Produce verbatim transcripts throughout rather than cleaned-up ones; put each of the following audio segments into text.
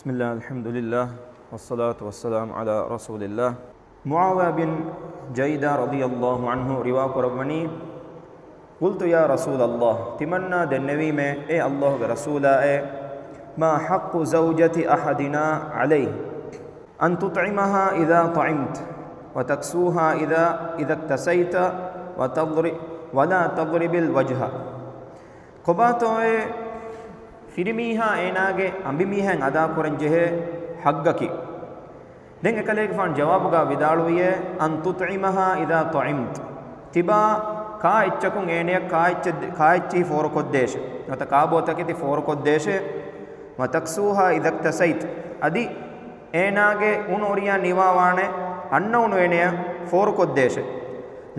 بسم الله، الحمد لله، والصلاة والسلام على رسول الله. މުޢާވިޔާ ބިން ޖައިދާ ރަޟިޔަﷲ ޢަންހު ރިވާ ކުރައްވަނީ، قلت يا رسول الله، ތިމަންނާ ދެންނެވީމޭ، އޭ ﷲގެ ރަސޫލާއޭ، ما حق زوجة أحدنا عليه؟ أن تطعمها إذا طعمت، وتكسوها إذا، إذا اكتسيت، وتضر-، ولا تضرب الوجه. ކޮބާތޯއޭ ފިރިމީހާ އޭނާގެ އަނބިމީހާއަށް އަދާކުރަން ޖެހޭ ޙައްޤަކީ؟ ދެން އެކަލޭގެފާނު ޖަވާބުގަ ވިދާޅުވިއޭ، أن تطعمها إذا طعمت. ތިބާ ކާ އެއްޗަކުން އޭނަޔަށް ކާ އެއްޗެއް، ކާ އެއްޗިހި ފޯރުކޮށްދޭށޭ. ނުވަތަ ކާބޯތަކެތި ފޯރުކޮށްދޭށޭ. وتكسوها إذا اكتسيت. އަދި އޭނާގެ އުނު އޮރިޔާ ނިވާވާނެ އަންނަ އުނު އޭނަޔަށް ފޯރުކޮށްދޭށޭ.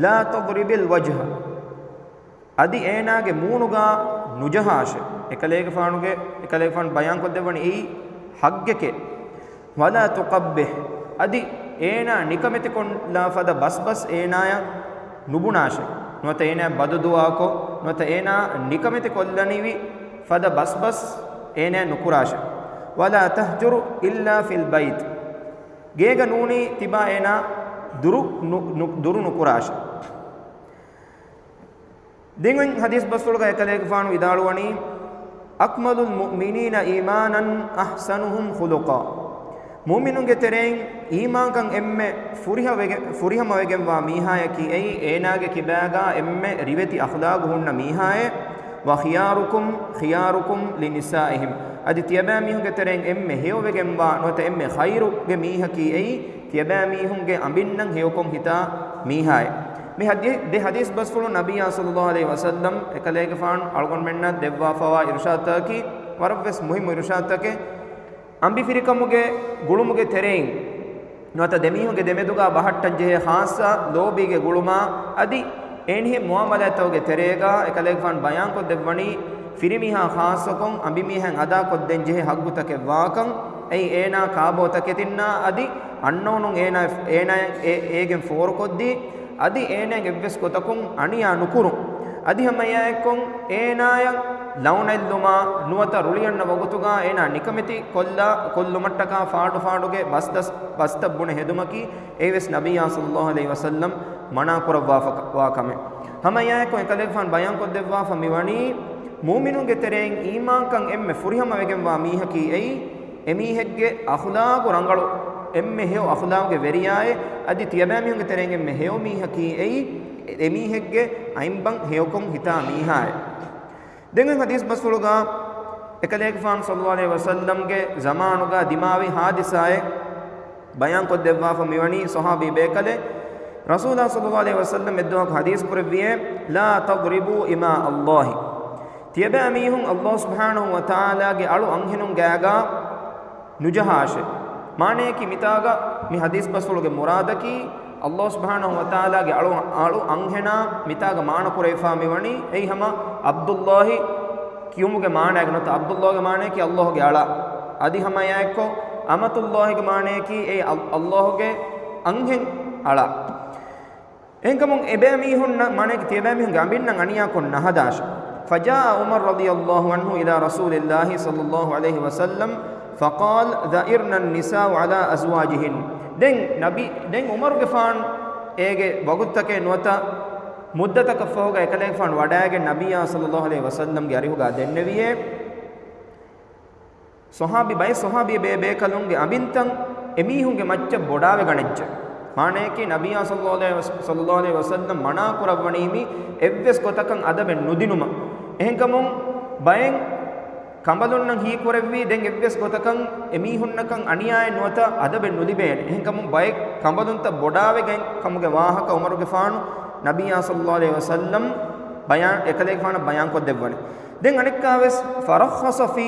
لا تضرب الوجه. އަދި އޭނާގެ މޫނުގަ ނުޖަހާށޭ. އެކަލޭގެފާނުގެ، އެކަލޭގެފާނު ބަޔާންކޮށްދެއްވަނީ އެއީ ޙައްޤެކޭ. ولا تقبح. އަދި އޭނާ ނިކަމެތިކޮށްލާ ފަދަ ބަސްބަސް އޭނާޔަށް ނުބުނާށޭ. ނުވަތަ އޭނާ ބަދުދުޢާކޮށް، ނުވަތަ އޭނާ ނިކަމެތިކޮށްލަނިވި ފަދަ ބަސްބަސް އޭނާ ނުކުރާށޭ. ولا تهجر إلا في البيت. ގޭގަ ނޫނީ ތިބާ އޭނާ ދުރު ނު-، ނު-، ދުރު ނުކުރާށޭ. ދެން އޮތް ޙަދީޘް ބަސްފުޅުގަ އެކަލޭގެފާނު ވިދާޅުވަނީ، أكمل المؤمنين إيمانا أحسنهم خلقا. މުއުމިނުންގެ ތެރެއިން އީމާންކަން އެންމެ ފުރިހަ ވެގެ-، ފުރިހަމަވެގެންވާ މީހާޔަކީ އެއީ، އޭނާގެ ކިބާގާ އެންމެ ރިވެތި އަޚްލާގު ހުންނަ މީހާއޭ. وخياركم خياركم لنسائهم. އަދި ތިޔަބައިމީހުންގެ ތެރެއިން އެންމެ ހެޔޮވެގެންވާ ނުވަތަ އެންމެ ޚައިރުގެ މީހަކީ އެއީ، ތިޔަބައިމީހުންގެ އަނބިންނަށް ހެޔޮކޮށް ހިތާ މީހާއެއް. މި ޙަދީ-، ދެ ޙަދީޘް ބަސްފުޅު ނަބިއްޔާ ޞައްލަﷲު ޢަލައިހި ވަސައްލަމް އެކަލޭގެފާނު އަޅުގަނޑުމެންނަށް ދެއްވާފަވާ އިރުޝާދުތަކަކީ ވަރަށްވެސް މުހިއްމު އިރުޝާދުތަކެއް. އަނބިފިރިކަމުގެ ގުޅުމުގެ ތެރެއިން ނުވަތަ ދެމީހުންގެ ދެމެދުގާ ބަހައްޓަން ޖެހޭ ޚާއްޞަ ލޯބީގެ ގުޅުމާ އަދި އެހެނިހެން މުޢާމަލާތްތަކުގެ ތެރޭގާ އެކަލޭގެފާނު ބަޔާންކޮށްދެއްވަނީ، ފިރިމީހާ ޚާއްޞަކޮށް އަނބިމީހާއަށް އަދާކޮށްދޭން ޖެހޭ ޙައްޤުތަކެއް ވާކަން. އެއީ އޭނާ ކާބޯތަކެތިންނާ އަދި އަންނައުނުން އޭނާ، އޭނާއަށް އެ-، އޭގެން ފޯރުކޮށްދީ، އަދި އޭނާއަށް އެއްވެސް ގޮތަކުން އަނިޔާ ނުކުރުން. އަދި ހަމައެއާއެއްކޮށް އޭނާއަށް ލަޢުނަތްލުމާ ނުވަތަ ރުޅިއަންނަ ވަގުތުގާ އޭނާ ނިކަމެތި ކޮށްލާ، ކޮށްލުމަށްޓަކާ ފާޑުފާޑުގެ ބަސްދަސް-، ބަސްތައް ބުނެ ހެދުމަކީ އެއީވެސް ނަބިއްޔާ ޞައްލަﷲު ޢަލައިހި ވަސައްލަމް މަނާކުރައްވާފަ-، ވާ ކަމެއް. ހަމައެއާއެކު އެކަލޭގެފާނު ބަޔާންކޮށްދެއްވާފަ މިވަނީ، މުއުމިނުންގެ ތެރެއިން އީމާންކަން އެންމެ ފުރިހަމަވެގެންވާ މީހަކީ އެއީ، އެމީހެއްގެ އަޚުލާގު ރަނގަޅު، އެންމެ ހެޔޮ އަޚުލާގުގެ ވެރިޔާއޭ، އަދި ތިޔަބައިމީހުންގެ ތެރެއިން އެންމެ ހެޔޮ މީހަކީ އެއީ، އެމީހެއްގެ އަތްބަން ހެޔޮކޮށް ހިތާ މީހާއޭ. ދެން އޮތް ޙަދީޘް ބަސްފުޅުގަ އެކަލޭގެފާނު ޞައްލަﷲު ޢަލައިހި ވަސައްލަމްގެ ޒަމާނުގަ ދިމާވި ޙާދިސާއެއް ބަޔާންކޮށްދެއްވާފަ މިވަނީ ޞަޙާބީ ބޭކަލެއް. ރަސޫލާ ޞައްލަﷲު ޢަލައިހި ވަސައްލަމް އެއްދުވަހަކު ޙަދީޘް ކުރެއްވިއޭ، لا تضربوا إماء الله. ތިޔަބައިމީހުން ﷲ ސުބްޙާނަހޫ ވަތަޢާލާގެ އަޅު އަންހެނުން ގާގާ ނުޖަހާށޭ. މާނަޔަކީ މިތާގަ މި ޙަދީޘް ބަސްފުޅުގެ މުރާދަކީ، ﷲ ސުބްޙާނަހޫ ވަތަޢާލާގެ އަޅު، އަޅު އަންހެނާ މިތާގަ މާނަ ކުރެވިފާ މިވަނީ، އެއީ ހަމަ ޢަބްދުﷲ ކިޔުމުގެ މާނައިގެ ނުވަތަ ޢަބްދުﷲގެ މާނަޔަކީ ﷲގެ އަޅާ. އަދި ހަމައެއާއެއްކޮށް، އަމަތުﷲގެ މާނަޔަކީ އެ ﷲ، ﷲގެ އަންހެން އަޅާ. އެހެންކަމުން އެބައިމީހުންނަށް މާނައަކީ ތިޔަބައިމީހުންގެ އަނބިންނަށް އަނިޔާކޮށް ނަހަދާށޭ. فجاء عمر رضي الله عنه إلى رسول الله صلى الله عليه وسلم فقال ذئرن النساء على أزواجهن. ދެން ނަބީ، ދެން ޢުމަރުގެފާނު އޭގެ ވަގުތުތަކެއް ނުވަތަ މުއްދަތަކަށްފަހުގަ އެކަލޭގެފާނު ވަޑައިގެން ނަބިއްޔާ ޞައްލަﷲު ޢަލައިހި ވަސައްލަމްގެ އަރިހުގަ ދެންނެވިއޭ. ޞަޙާބީ، ބައެއް ޞަޙާބީ ބޭ-، ބޭކަލުންގެ އަނބިންތައް އެމީހުންގެ މައްޗަށް ބޮޑާވެގަނެއްޖެ. މާނަޔަކީ ނަބިއްޔާ ޞައްލަﷲު ޢަލައިހި ވަސަ-، ޞައްލަﷲު ޢަލައިހި ވަސައްލަމް މަނާ ކުރައްވަނީ މި އެއްވެސް ގޮތަކަށް އަދަބެއް ނުދިނުމަށް. އެހެންކަމުން ބައެއް ކަނބަލުންނަށް ހީކުރެއްވީ ދެން އެއްވެސް ގޮތަކަށް އެމީހުންނަކަށް އަނިޔާއެއް ނުވަތަ އަދަބެއް ނުލިބޭނެ. އެހެންކަމުން ބައެއް ކަނބަލުންތައް ބޮޑާވެގެން ކަމުގެ ވާހަކަ ޢުމަރުގެފާނު ނަބިއްޔާ ޞައްލަﷲު ޢަލައިހި ވަސައްލަމް ބަޔާން، އެކަލޭގެފާނަށް ބަޔާންކޮށްދެއްވަނީ. ދެން އަނެއްކާވެސް فرخص في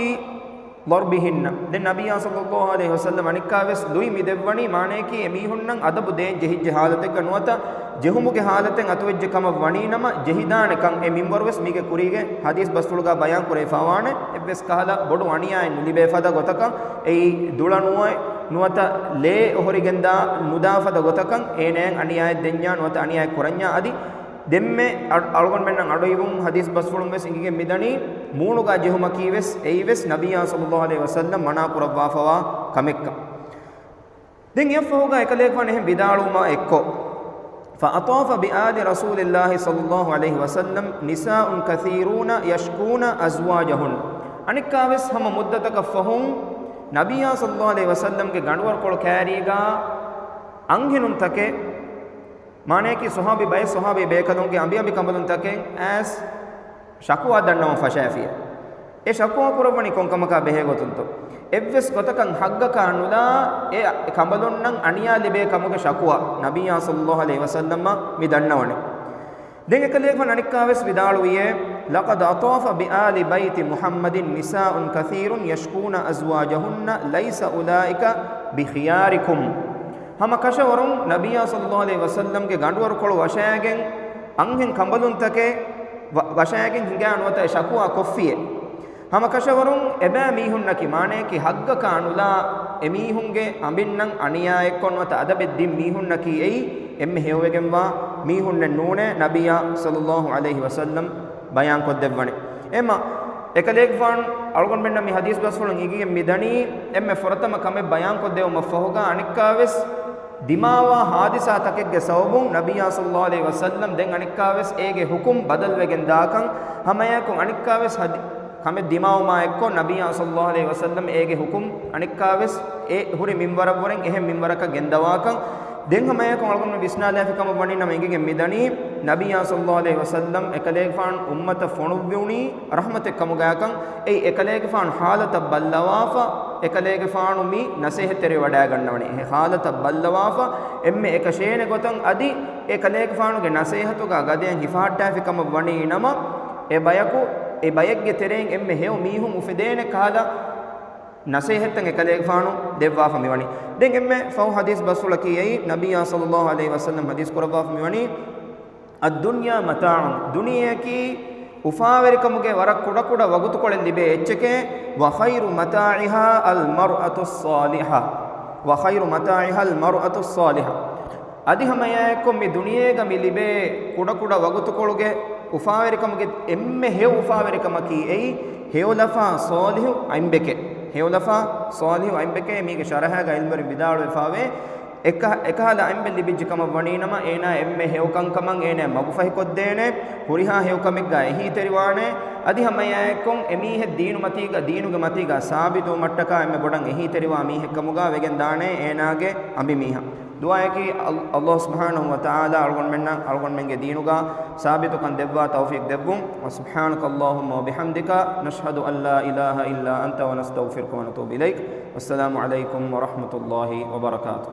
ضربهن. ދެން ނަބިއްޔާ ޞައްލަﷲު ޢަލައިހި ވަސައްލަމް އަނެއްކާވެސް ލުއި މި ދެއްވަނީ، މާނަޔަކީ އެމީހުންނަށް އަދަބު ދޭން ޖެހިއްޖެ ޙާލަތެއްގަ ނުވަތަ ޖެހުމުގެ ޙާލަތެއް އަތުވެއްޖެ ކަމަށް ވަނީ ނަމަ، ޖެހިދާނެ ކަން އެ މިންވަރުވެސް މީގެ ކުރީގެ ޙަދީޘް ބަސްފުޅުގަ ބަޔާން ކުރެވިފާވާނެ. އެއްވެސް ކަހަލަ ބޮޑު އަނިޔާއެއް ނުލިބޭ ފަދަ ގޮތަކަށް، އެއީ ދުޅަ ނުވައެ ނުވަތަ ލޭ އޮހޮރިގެންދާ ނުދާ ފަދަ ގޮތަކަށް އޭނައަށް އަނިޔާއެއް ދެންޏާ ނުވަތަ އަނިޔާއެއް ކުރަންޏާ އަދި ދެންމެ އަ-، އަޅުގަނޑުމެންނަށް އަޑުއިވުން ޙަދީޘް ބަސްފުޅުން ވެސް އިނގިގެން މިދަނީ، މޫނުގާ ޖެހުމަކީ ވެސް އެއީ ވެސް ނަބިއްޔާ ޞައްލައްލާހު ޢަލައިހި ވަސައްލަމް މަނާ ކުރައްވާފަވާ ކަމެއްކަން. ދެން އެއަށްފަހުގާ އެކަލޭގެފާނު އެހެން ވިދާޅުވުމާ އެއްކޮށް، فأطاف بآل رسول الله صلى الله عليه وسلم نساء كثيرون يشكون أزواجهن. އަނެއްކާވެސް ހަމަ މުއްދަތަކަށް ފަހުން ނަބިއްޔާ ޞައްލައްލާހު ޢަލައިހި ވަސައްލަމްގެ ގަނޑުވަރުކޮޅު ކައިރީގާ އަންހެނުންތަކެއް، މާނަޔަކީ ޞަޙާބީ ބައެއް ޞަޙާބީ ބޭކަލުންގެ އަނބިއަނބި ކަނބަލުންތަކެއް އައިސް ޝަކުވާ ދަންނަވަން ފަށާފިޔޭ. އެ ޝަކުވާ ކުރައްވަނީ ކޮންކަމަކާ ބެހޭ ގޮތުންތޯ؟ އެއްވެސް ގޮތަކަށް ޙައްޤަކާ ނުލާ އެ ކަނބަލުންނަށް އަނިޔާ ލިބޭ ކަމުގެ ޝަކުވާ ނަބިއްޔާ ޞައްލައްލާހު ޢަލައިހި ވަސައްލަމަށް މި ދަންނަވަނީ. ދެން އެކަލޭގެފާނު އަނެއްކާވެސް ވިދާޅުވިޔޭ، لقد أطاف بآل بيت محمد نساء كثير يشكون أزواجهن ليس أولئك بخياركم. ހަމަ ކަށަވަރުން ނަބިއްޔާ ޞައްލައްލާހު ޢަލައިހި ވަސައްލަމްގެ ގަނޑުވަރުކޮޅު ވަށާގެން އަންހެން ކަނބަލުންތަކެއް ވަ-، ވަށާގެން ހިނގާ ނުވަތަ އެ ޝަކުވާ ކޮށްފިޔޭ. ހަމަ ކަށަވަރުން އެބައިމީހުންނަކީ މާނަޔަކީ ޙައްޤަކާ ނުލާ އެމީހުންގެ އަނބިންނަށް އަނިޔާއެއްކޮށް ނުވަތަ އަދަބެއް ދިން މީހުންނަކީ އެއީ އެންމެ ހެޔޮވެގެންވާ މީހުންނެއް ނޫނޭ، ނަބިއްޔާ ޞައްލައްލާހު ޢަލައިހި ވަސައްލަމް ބަޔާންކޮށްދެއްވަނީ. އެމަ އެކަލޭގެފާނު އަޅުގަނޑުމެންނަށް މި ޙަދީޘް ބަސްފުޅުން އިނގިގެން މިދަނީ އެންމެ ފުރަތަމަ ކަމެއް ބަޔާންކޮށްދެވުމަށްފަހުގާ އަނެއްކާވެސް ދިމާވާ ޙާދިސާތަކެއްގެ ސަބަބުން ނަބިއްޔާ ޞައްލައްލާހު ޢަލައިހި ވަސައްލަމް ދެން އަނެއްކާވެސް އޭގެ ޙުކުމް ބަދަލުވެގެން ދާކަން، ހަމައެއާއެކު އަނެއްކާވެސް ހަދި-، ކަމެއް ދިމާވުމާ އެއްކޮށް ނަބިއްޔާ ޞައްލައްލާހު ޢަލައިހި ވަސައްލަމް އޭގެ ޙުކުމް އަނެއްކާވެސް އެ ހުރި މިންވަރަށްވުރެން އެހެން މިންވަރަކަށް ގެންދަވާކަން. ދެން ހަމައެކު އަޅުގަނޑު ވިސްނާލާފި ކަމަށް ވަނީ ނަމަ އިނގިގެން މިދަނީ، ނަބިއްޔާ ޞައްލައްލާހު ޢަލައިހި ވަސައްލަމް އެކަލޭގެފާނު އުއްމަތަށް ފޮނުއްވުނީ ރަޙްމަތެއް ކަމުގާކަން. އެއީ އެކަލޭގެފާނު ޙާލަތަށް ބައްލަވާފަ، އެކަލޭގެފާނު މި ނަސޭހަތްތެރިވެވަޑައިގަންނަވަނީ. އެ ޙާލަތަށް ބައްލަވާފަ، އެންމެ އެކަށޭނެ ގޮތަށް އަދި އެކަލޭގެފާނުގެ ނަސޭހަތުގާ ގަދަޔަށް ހިފަހައްޓާފި ކަމަށް ވަނީ ނަމަ، އެ ބަޔަކު، އެ ބައެއްގެ ތެރެއިން އެންމެ ހެޔޮ މީހުން އުފެދޭނެ ކަހަލަ ނަސޭހަތްތައް އެކަލޭގެފާނު ދެއްވާފަ މިވަނީ. ދެން އެންމެ ފަހު ޙަދީޘް ބަސްފުޅަކީ އެއީ، ނަބިއްޔާ ޞައްލައްލާހު ޢަލައިހި ވަސައްލަމް ޙަދީޘް ކުރައްވާފަ މިވަނީ، الدنيا متاع، ދުނިޔެއަކީ އުފާވެރިކަމުގެ ވަރަށް ކުޑަކުޑަ ވަގުތުކޮޅެއް ލިބޭ އެއްޗެކޭ، وخير متاعها المرأة الصالحة، وخير متاعها المرأة الصالحة. އަދި ހަމައެއާއެއްކޮށް މި ދުނިޔޭގަ މި ލިބޭ ކުޑަކުޑަ ވަގުތުކޮޅުގެ އުފާވެރިކަމުގެ އެންމެ ހެޔޮ އުފާވެރިކަމަކީ އެއީ، ހެޔޮލަފާ ޞާލިޙު އަތްބެކެ. ހެޔޮލަފާ ޞާލިޙު އަތްބެކޭ. މީގެ ޝަރަޙައިގަ ޢިލްމުވެރިން ވިދާޅުވެފާވޭ، އެކަ-، އެކަހަލަ އަތްބެއް ލިބިއްޖެ ކަމަށް ވަނީ ނަމަ، އޭނާ އެންމެ ހެޔޮ ކަންކަމަށް އޭނާ މަގުފަހިކޮށްދޭނެ، ހުރިހާ ހެޔޮ ކަމެއްގަ އެހީތެރިވާނެ. އަދި ހަމައެއާއެއްކޮށް އެމީހެއް ދީނު މަތީގަ، ދީނުގެ މަތީގަ ސާބިތުވުމަށްޓަކާ އެންމެ ބޮޑަށް އެހީތެރިވާ މީހެއް ކަމުގަ ވެގެން ދާނެ އޭނާގެ އަނބިމީހާ. ދުޢާއަކީ އަލް-، ﷲ ސުބްޙާނަހޫ ވަތަޢާލާ އަޅުގަނޑުމެންނަށް އަޅުގަނޑުމެންގެ ދީނުގަ ސާބިތުކަން ދެއްވާ ތައުފީޤު ދެއްވުން. وسبحانك اللهم وبحمدك، نشهد أن لا إله إلا أنت، ونستغفرك ونتوب إليك. والسلام عليكم ورحمة الله وبركاته.